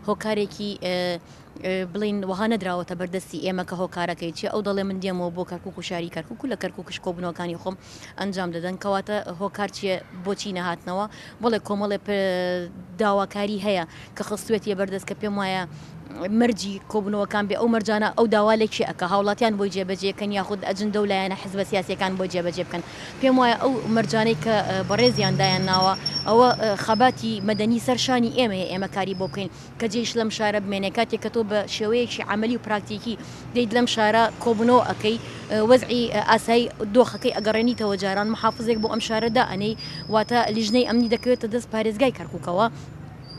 هۆکارێکی بڵێین وەها نەدراوەتە بەردەستی ئێمە کە هۆکارەکەی چیە، ئەو دەڵێ من دێمەوە بۆ کەرکوک و شاری کەرکوک و لە کەرکوکش کۆبوونەوەکانی خۆم ئەنجام دەدەن، کەواتە هۆکار چیە بۆچی نەهاتنەوە؟ بەڵێ کۆمەڵێ داواکاری هەیە کە خستوێتیە بەردەست کە پێم وایە مەرجی کۆبوونەوەکان بێ ئەو مەرجانە ئەو داوا لە کێ ئەکا هاوڵاتیان بۆی جێبەجێ کەن یاخود ئەجندە و لایەنە حزبە سیاسیەکان بۆی جێبەجێ بکەن پێم وایە ئەو مەرجانەی کە بەڕێزیان دایان ناوە ئەوە خەباتی مەدەنی سەر شانی ئێمەیە ئێمە کاری بۆ بکەین کە جێیش لەم شارە بمێنێ کاتێک کە تۆ بە شێوەیەکی عەمەلی و پراکتیکی دێیت لەم شارە کۆبوونەوە ئەکەی وەزعی ئاسایی دۆخەکەی ئەگەڕێنیتەوە جاران محافزێک بۆ ئەم شارە دائەنێی واتە لیژنەی ئەمنی دەکەوێتە دەست پارێزگای کەرکوکەوە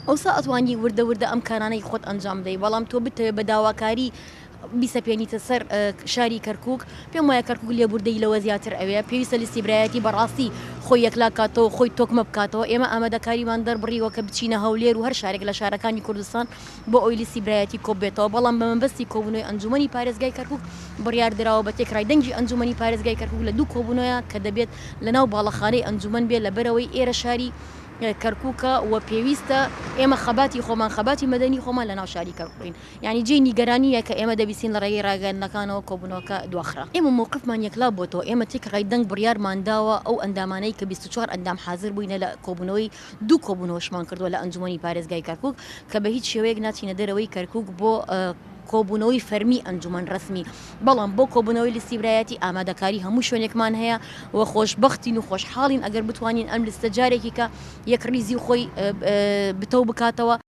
ئەوسا ئەتوانی وردە وردە ئەم کارانەی خۆت ئەنجام بدەی بەڵام تۆ بتەوێ بە داواکاری بیسەپێنیتە سەر شاری کەرکوک، پێم وایە کەرکوک لێبوردەیی لەوە زیاتر ئەوێ، پێویستە لیستی برایەتی بەڕاستی خۆی یەکلا کاتەوە، خۆی تۆکمە بکاتەوە، ئێمە ئامادەکاریمان دەربڕیوە کە بچینە هەولێر و هەر شارێک لە شارەکانی کوردستان بۆ ئەوەی لیستی برایەتی کۆببێتەوە، بەڵام بە مەبەستی کۆبوونەوەی ئەنجوومەنی پارێزگای کەرکوک بڕیار دراوە بە تێکڕای دەنگی ئەنجوومەنی پارێزگای کەرکوک لە دوو کۆبوونەوە کە دەبێت لەناو باڵەخانەی ئەنجوومەن بێ لەبەرئەوەی ئێرە شاری کەرکوکە و پێویستە ئێمە خەباتی خۆمان خەباتی مەدەنی خۆمان لەناو شاری کەرکوک بکەین. یانی جێی نیگەرانییە کە ئێمە دەبیستین لە ڕێگەی ڕاگەیاندنەکانەوە کۆبوونەوەکە دواخرا. ئێمە مەوقفمان یەکلا بۆتەوە، ئێمە تێکڕای دەنگ بڕیارمان داوە ئەو ئەندامانەی کە 24 ئەندام حازر بووینە لە کۆبوونەوەی دوو کۆبوونەوەشمان کردووە لە ئەنجومەنی پارێزگای کەرکوک کە بە هیچ شێوەیەک ناچینە دەرەوەی کەرکوک بۆ کۆبوونەوەی فەرمی ئەنجومەن ڕەسمی بەڵام بۆ کۆبوونەوەی لیستی برایەتی ئامادەکاری هەموو شوێنێکمان هەیە و خۆشبەختین و خۆشحاڵین ئەگەر بتوانین ئەم لیستە جارێکی کە یەکڕیزی خۆی بتەو بکاتەوە.